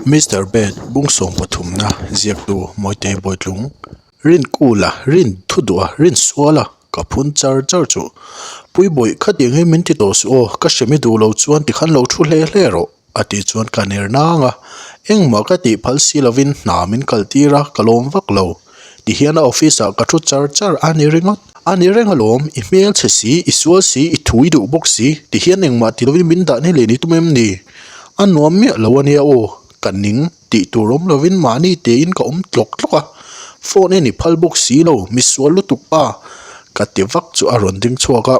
Mister Bed bung sawm pathumna ziaktu Mawite Bawitlung, Rinkula, Rin Thuduha, Rinsuala ka phun char char chu. Puibawih khatiang hi min ti tawh suh aw, ka hremi duh lo chuan tikhan lo thu hle hle rawh a tih chuan ka ner nang a, engmah ka tih phal si lovin hna min kal tir a, ka lawm vak lo. Tihian a office ah ka thu char char a ni ringawt. A ni reng alawm, i hmel chhe si, i sual si, i thui duh bawk si, tihian engmah ti lovin min dah ni leh ni tum em ni? A nuam miah lo ania aw, ka ning tih tur awm lovin mahni tein ka awm tlawk tlawk a, phone en i phal bawk si lo, mi sual lutuk pa ka ti vak chu a rawn ding chhuak a,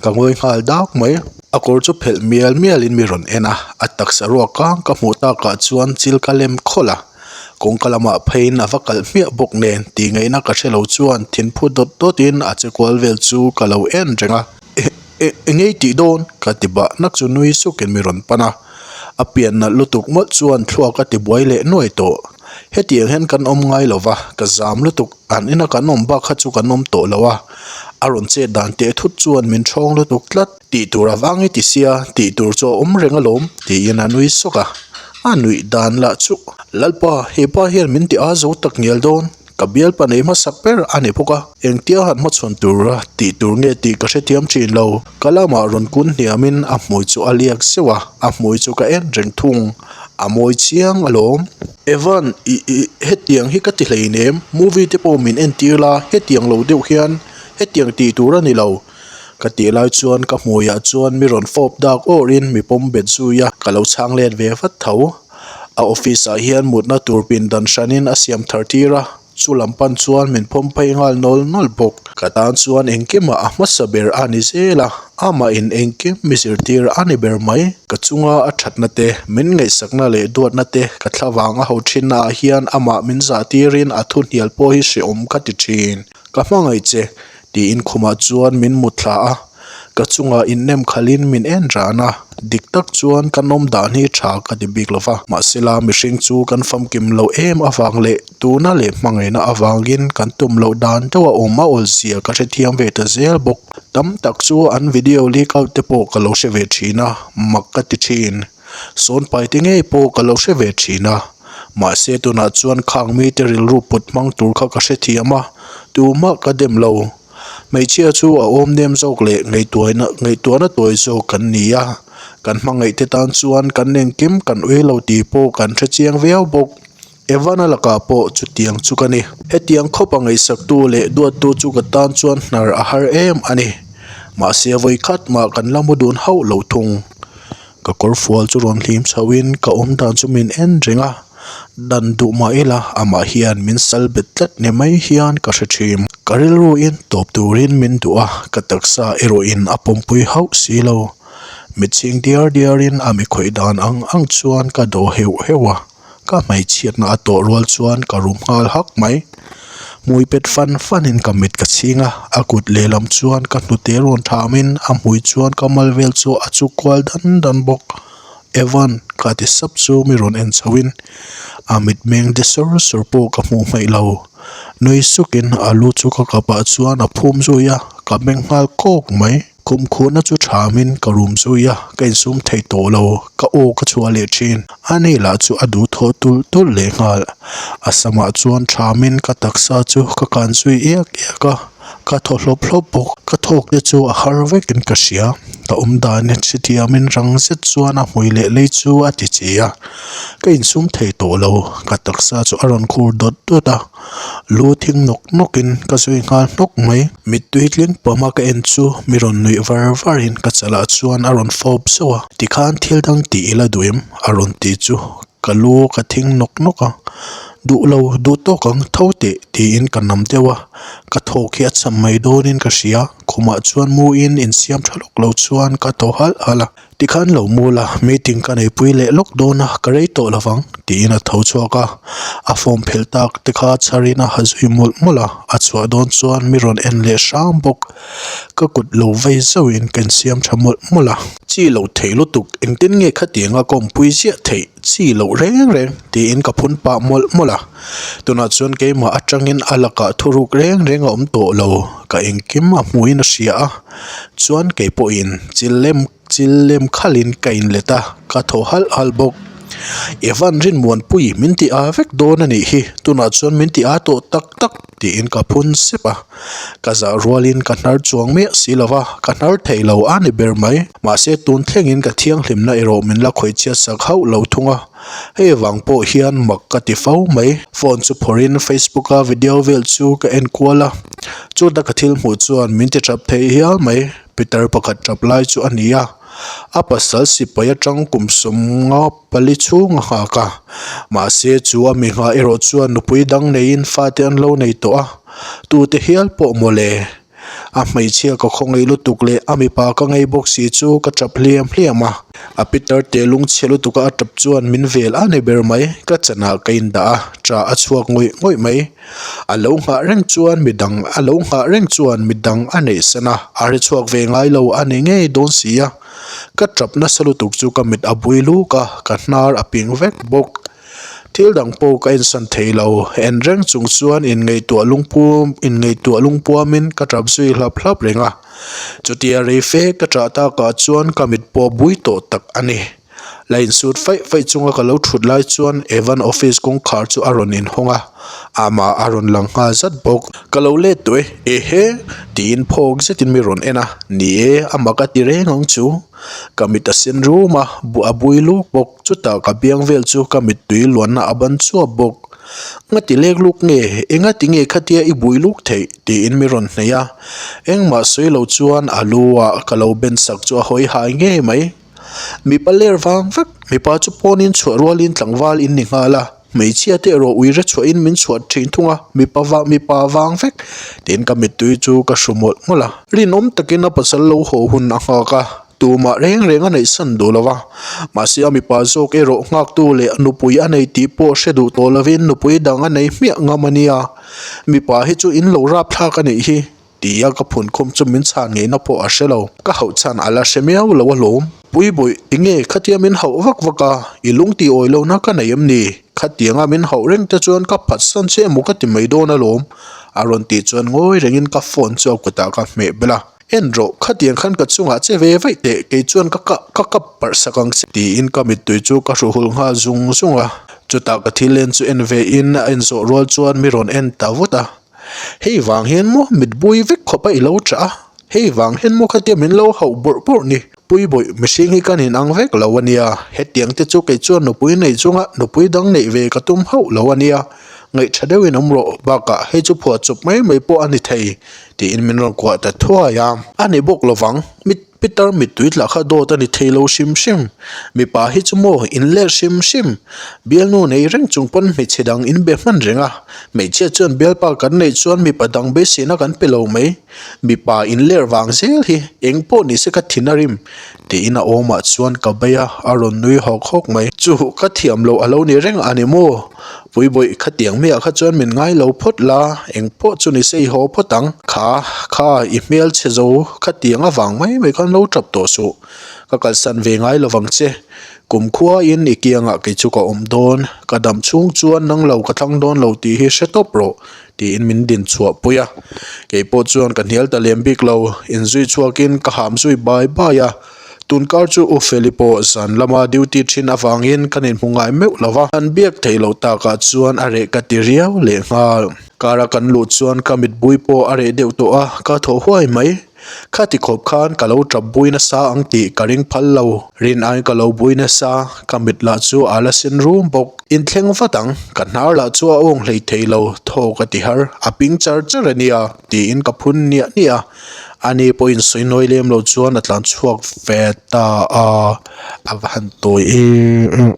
ka ngawi nghal dak mai. A kawr chu phelh mial mialin mi rawn en a, a taksa ruak kang ka hmuh takah chuan chil ka lem khawlh a. Kawngka lamah pheiin a va kalh hmiah bawk nen tih ngaihna ka hre lo chuan thinphu dawt dawtin a che kual vel chu ka lo en reng a. E e engei tih dawn? ka ti bah nak chu nui sukin mi rawn pan a. A pian nalh lutuk mawlh chuan thluak a ti buai leh nuai tawh. Hetiang hian kan awm ngai lo va, ka zam lutuk, an ina kan awm bak kha chu kan awm tawh lo a. A rawn chet dan teh thut chuan min ṭhawng lutuk tlat. Tih tur avang i ti sia, tih tur chu a awm reng alawm, tiin a nui sawk a. A nuih dan lah chu, Lalpa, he pa hian min ti a zo tak ngial dawn, ka bialpa nei hmasak ber a ni bawk a, engtia han hmachhawn tura tih tur nge tih ka hrethiam thin lo. Ka lamah rawn kun hniamin a hmui chu a liak zeuh a, a hmui chu ka en reng thung. A mawi chiang alawm. Evan, i, i, hetiang hi ka ti hleinem, movie te pawh min entir la, hetiang lo deuh hian hetiang tih tur a ni lo. Ka tih lai chuan ka hmuiah chuan mi rawn fawp dak awrhin mi pawm bet zui a, ka lo chhang let ve vat tho. A office ah hian mutna tur pindan hranin a siam thar tir a, chu lam pan chuan min phawm phei nghal nawl nawl bawk. Ka tan chuan engkimah a hmasa ber a ni zel a, amah in engkim mi zirtir a ni ber mai. Ka chunga a thatna te, min ngaihsakna leh duatna te ka thlavang a ho thinna ah hian amah min zah tirin a thu hnial pawh hi hrehawm ka ti thin. Ka hmangaih che, Tiin khumah chuan min mut thla a, ka chungah innem khalhin min en ran a, dik tak chuan ka nawm dan hi tha ka ti bik lova, mahsela mihring chu kan famkim loh em avang leh tuna leh hmangaihna avangin kan tum loh dan deuh a awm a awlzia ka hrethiam ve ta zel bawk. Tam tak chu an video leak out te pawh ka lo hre ve thin a, mak ka ti thin. Sawn paite ngei pawh ka lo hre ve thin a, mahse tunah chuan khang mite rilru put hmang tur kha ka hrethiam a, tumah ka dem lo. Hmeichhia chu a awm nem zawk leh ngaihtuaina ngaihtuahna tawi zawk kan ni a, kan hmangaihte tan chuan kan engkim kan ui lo tih pawh kan hre chiang viau bawk. Evana lakah pawh chutiang chu ka ni. Hetiang khawpa ngaihsaktu leh duattu chu ka tan chuan hnar a har em a ni. Mahse vawi khat mah kan la mu dun hauh lo thung. Ka kawr fual chu rawn hlim chhoin ka awm dan chu min en reng a, dan duh mah ila amah hian min sal bet tlat ni mai hian ka hre thin. Ka rilruin tawp turin min duh a, ka taksa erawhin a pawmpui hauh si lo. Mitchhing diar diarin a mi khawih dan ang ang chuan ka dawh heuh heuh a. Ka hmeichhiatna a tawh rual chuan ka rum nghal hak mai. Hmui pet fan fanin ka mit ka chhing a, a kut lehlam chuan ka hnute rawn thamin a hmui chuan ka mal vel chu a chuk kual dan dan bawk. Evan, ka ti sap chu mi rawn en chhoin a mitmeng de sawr sawr pawh ka hmuh hmaih lo. Nui sukin a lu chu ka kapah chuan a phum zui a, ka meng nghal kawk mai. Kum khuhna chu thamin ka rum zui a, ka insum thei tawh lo, ka aw ka chhuah leh thin. A ni lah chu a duh thawh tulh tulh leh nghal. A samah chuan thamin ka taksa chu ka kan zui iak iak a, ka thaw hlawp hlawp bawk. Ka thawk te chu a har vekin ka hria. Ka awm dan hrethiamin rang zet chuan a hmui leh lei chu a ti che a, ka insum thei tawh lo, ka taksa chu a rawn khur dawt dawt a. Lu thing nawk nawk in ka zui nghal hnawk mai. Mittui tling pawm a ka en chu mi rawn nuih var var in ka chalah chuan a rawn fawp zauh a. Tikhan thil dang tih ila duh em? A rawn ti chu ka lu ka thing nawk nawk a. Duh lo, duh tawk ang tho teh tiin ka nam deuh a. Ka thawk hi a cham mai dawnin ka hria. Khumah chuan mu in insiam tha lawk lo chuan ka thaw halh halh a. Tikhan lo mu la, meeting ka neipui leh lawk dawn a, ka rei tawh lovang, tiin a tho chhuak a. A form phelh tak te kha chharin a ha zui mawlh mawlh a, a chhuah dawn chuan mi rawn en leh hrang bawk. Ka kut lo vei zauhin ka insiam tha mawlh mawlh a. Chi loh theih lutuk, engtin nge khatianga ka awmpui ziah theih, chi loh reng reng, tiin ka phun pah mawlh mawlh a. Tunah chuan keimah atangin a lakah thuruk reng reng a awm tawh lo, ka engkim a hmuhin a hria a. Chuan kei pawhin chil lem chil lem khalhin ka inlet a, ka thaw halh halh bawk. Evan Rinmuanpui min ti a vek dawn a nih hi, tunah chuan min ti a tawh tak tak tiin ka phun sep a. Ka zah rualin ka hnar chuang miah si lo va, ka hnar thei lo a ni ber mai. Mahse tun thlengin ka thianghlimna erawh min la khawih chhiat sak hauh lo thung a, hei vang pawh hian mak ka ti fo mai. Phone chu phawrhin Facebook a video vel chu ka en kual a, chuta ka thil hmuh chuan min ti tap thei hial mai. Pitar pakhat tap lai chu a ni a, a pasal sipai atang kum sawmnga pali chhung a nghak a, mahse chu a mi nghah erawh chuan nupui dang neiin fate an lo nei tawh a, tute hial pawh mawle. A hmeichhia ka khawngaih lutuk leh a mipa ka ngei bawk si chu ka tap hliam hliam a, a pitar te lungchhe lutuka a tap chuan min vel a ni ber mai, ka chanah ka indah a, tah a chhuak ngawih ngawih mai. A lo nghah reng chuan midang a lo nghah reng chuan midang a neih san a, a hre chhuak ve ngai lo a ni ngei dawn si a. Ka tap nasa lutuk chu ka mit a bui luk a, ka hnar a ping vek bawk. Thil dang pawh ka ensan thei lo, en reng chung chuan inngaihtuah lungpum inngaihtuah lungpuamin ka tap zui hlap hlap reng a. Chutia rei fe ka ṭah takah chuan ka mit pawh bui tawh tak a ni. La insut faih faih chunga ka lo thut lai chuan Evan office kawngkhar chu a rawn inhawng a, amah a rawn lang nghal zat bawk. Ka lo let tawh e, ehe! tiin phawk zetin mi rawn en a, ni e, amah ka ti reng ang chu. Ka mit a sen rum a, buh a bui luk bawk, chutah ka biang vel chu ka mittui luanna a ban chuap bawk. Ngati lek luk nge, engati nge khatia i bui luk theih? tiin mi rawn hnaih a, engmah sawi lo chuan a lu ah ka lo ben sak chu a hawi hai ngei mai. Mipa ler vang vek, mipa chu pawnin chhuah rualin tlangval in ni nghal a, hmeichhia te erawh uire chhuahin min chhuah thin thung a, mipa vang mipa vang vek tiin ka mittui chu ka hru mawlh mawlh a. Rinawm takin a pasal lo haw hun a nghak a, tumah reng reng a neihsan duh lo va, mahse a mipa zawk erawh nghaktu leh nupui a nei tih pawh hre duh tawh lovin nupui dang a nei hmiah ngam a nia, mipa hi chu in lo rapthlak a nih hi. Tia ka phun khum chu min chhan ngeihna pawh a hre lo. Ka hauh chhan a la hre miau lo alawm. Puibawih, tinge khatia min hauh vak vak a, i lung tih awi lohna ka nei em ni? Khatianga min hauh reng te chuan ka phatsan che emaw ka ti mai dawn alawm. A rawn tih chuan ngawi rengin ka phone chu a kutah ka hmeh bel a. En rawh, khatiang khan ka chungah che ve vaih teh, kei chuan ka kah ka kap parh sak ang che. Tiin ka mittui chu ka hruhulh nghal zung zung a. Chutah ka thil en chu en ve in a en zawh rual chuan mi rawn en ta vut a. Hei vang hian maw mit bui vek khawp a i lo ṭah a, hei vang hian maw khatia min lo hauh bawrh bawrh ni. Puibawih mihring hi kan inang vek lo a nia, hetiang te chu kei chuan nupui nei chunga nupui dang neih ve ka tum hauh lo a nia, ngaihṭha deuhin awm rawh, bakah hei chu phuah chawp mai mai pawh a ni thei, tiin min rawn kuah ta thuai a. A ni bawk lovang, mit Peter mittui tlah kha dawt a ni thei lo hrim hrim. Mipa hi chu maw in let hrim hrim. Bialnu nei reng chung pawn hmeichhe dang in be hman reng a. Hmeichhia chuan bialpa kan neih chuan mipa dang beiseina kan pe lo mai. Mipa in ler vang zel hi eng pawh ni se ka thin a rim. Tiin a awmah chuan ka bei a, a rawn nui hawk hawk mai. Chu ka thiam loh a lo ni reng a ni maw? Puibawih khatiang miah kha chuan min ngai lo phawt la, eng pawh chu ni se i haw phawt ang. Kha, kha, i hmel chhe zo khatiang avang mai mai khan lo tap tawh suh. Ka kalsan ve ngai lo vang che. Kum khuain i kiangah kei chu ka awm dawn, ka dam chhung chuan nang lo ka thlang dawn lo tih hi hre tawp rawh, tiin min din chhuah pui a. Kei pawh chuan ka hnial ta lem bik lo, inzui chhuakin ka ham zui bai bai a. Tunkar chu U Feli pawh zan lama duty thin avangin kan inhmu ngai meuh lo va, an biak theih loh takah chuan a reh ka ti riau lehnghal. Kara kan luh chuan ka mitbui pawh a reh deuh tawh a, ka thaw huai mai. Khati khawp khan ka lo tap bui nasa ang tih ka ring phal lo. Rin aiin ka lo bui nasa, ka mit lah chu a la sen rum bawk. Inthleng vat ang, ka hnar lah chu a awng hlei thei lo, thaw ka ti har, a ping char char a nia, tiin ka phun niah niah a. Ani pawhin sawi nawi lem lo chuan a tlan chhuak ve ta a, a va han tawi em em.